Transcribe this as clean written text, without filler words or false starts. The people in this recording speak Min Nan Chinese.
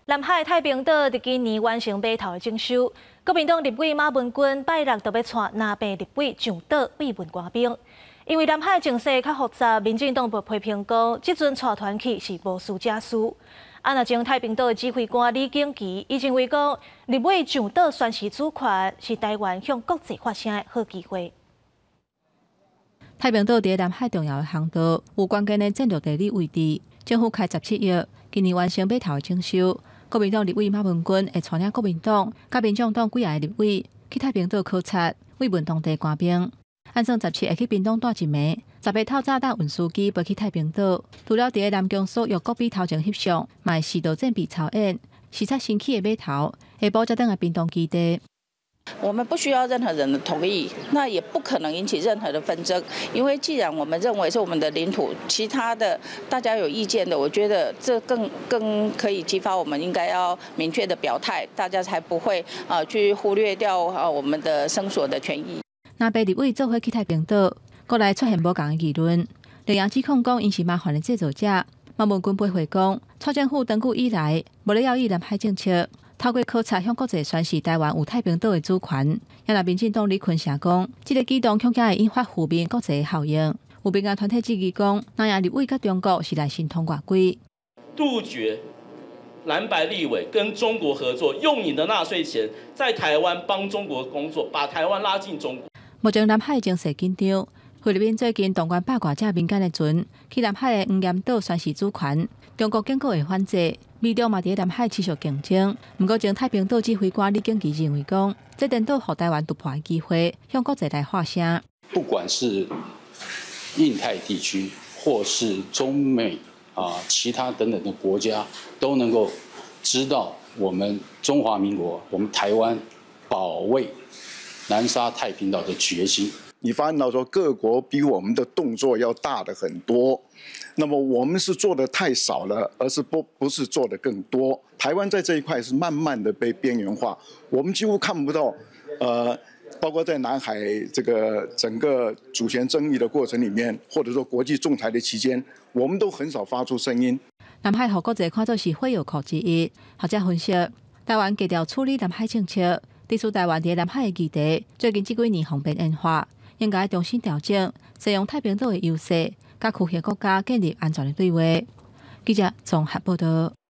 南海太平島佇今年完成碼頭的整修，國民黨立委馬文君拜六就欲帶藍白立委上島慰問官兵。因為南海情勢較複雜，民進黨批評講，這陣帶團去是無事惹事。啊，若前太平島的指揮官李景琦，伊認為講，立委上島宣示主權是台灣向國際發聲的好機會。太平島佇南海重要的航道，有關鍵的戰略地理位置，政府開17億，今年完成碼頭的整修。國民黨立委馬文君會帶領國民黨佮民眾黨幾个立委去太平島考察，慰問當地官兵。按算17會去屏東蹛一暝，18透早搭運輸機飛去太平島。除了佇个南宮鎖約國比頭前翕相，嘛會實地戰備操演，視察新起的碼頭，下晡才轉來屏東基地。我們不需要任何人的同意，那也不可能引起任何的紛爭，因為既然我們認為是我們的領土，其他的大家有意見的，我覺得這更可以激發我們應該要明確的表態，大家才不會啊去忽略掉啊我們的聲索的權益。藍白立委做伙去太平島，國內出現無仝的議論。綠營指控講，𪜶是麻煩的製造者。馬文君駁回講，蔡政府長久以來無咧要意南海政策，透過考察向國際宣示台灣有太平島的主權。也若民進黨李坤城講，這个舉動恐驚會引發負面國際效應。有民間團體質疑講，藍營立委佮中國是來神通外鬼？杜絕藍白立委跟中國合作，用你的納稅錢在台灣幫中國工作，把台灣拉進中國。目前南海情勢緊張，菲律賓最近動員百外隻民間的船去南海的黃岩島宣示主權，中國警告會反制，美中嘛佇南海持續競爭。毋過，前太平島指揮官李景琦認為講，這顛倒予台灣突破的機會，向國際來發聲。不管是印太地區，或是中美啊，其他等等的國家，都能夠知道我們中華民國、我們台灣保衛南沙太平島的決心。你發現到說各國比我們的動作要大的很多，那麼我們是做的太少了，而是不是做的更多。台灣在這一塊是慢慢的被邊緣化，我們幾乎看不到，包括在南海這個整個主權爭議的過程裡面，或者說國際仲裁的期間，我們都很少發出聲音。南海予國際看作是火藥庫之一，學者分析，台灣低調處理南海政策，指出台灣佇南海的議題，最近這幾年方便演化，應該重新調整，善用太平島的優勢，佮區域國家建立安全的對話。記者綜合報道。